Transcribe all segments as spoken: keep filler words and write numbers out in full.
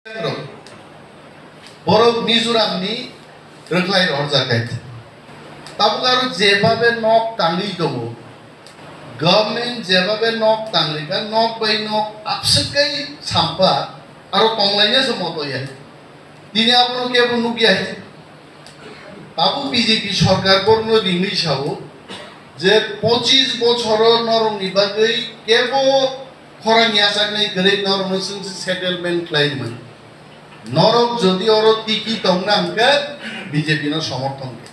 Rok. Borok Mizoram ni rwkhlai rohorjak hai. Tabuk aro jebabe nok tangwi tongo. Government jebabe nok tangwi kha, nok bai nok abswk kai sampa aro tonglaina se moto ya. Tini abono kebo nukya hai. Tabuk B J P sorkar borno ringwi sao je pochis bochoro norokni bagwi kebo khorang yachaknai kwrwi norokno chwng settlement khlai rwmani. Norok jodi oro tiki tongna hwnkhe B J P no somorthon khe.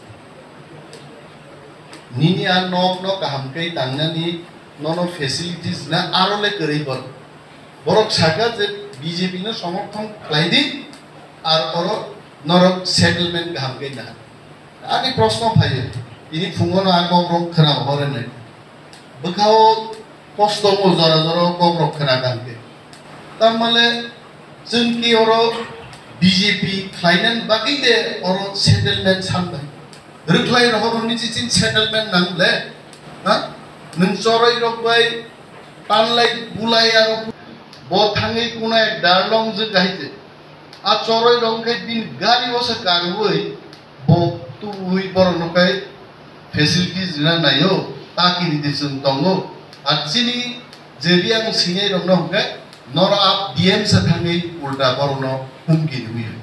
Nini a nok no kaham khe tangnani nono facilities na aro le kwrwi bor. Borok saka je B J P no somorthon khlai di ar oro norok settlement kaham khe na. Ani proshno phaio, tini phungo no a kok rok khna hore nai. Bwkhao kosto mo jora jora o kok rok khna kang khe. Tamale chwng ki oro B J P khlainani bagwi de oro settlement san bai. Rwkhlai rohor ni chiching settlement nang le. Ha? Nwng choroi rok bai tanlai bulai aro bo thangwi kunai darlong je kahite. A choroi rok khe bini gari o se karwi bo tubui borok no khe facilities rina naio, ta kiri de chwng tongo. Ar chini je biyang sinai rok no hwnkhe noro a D M se thangwi ulta borok no humki rwio.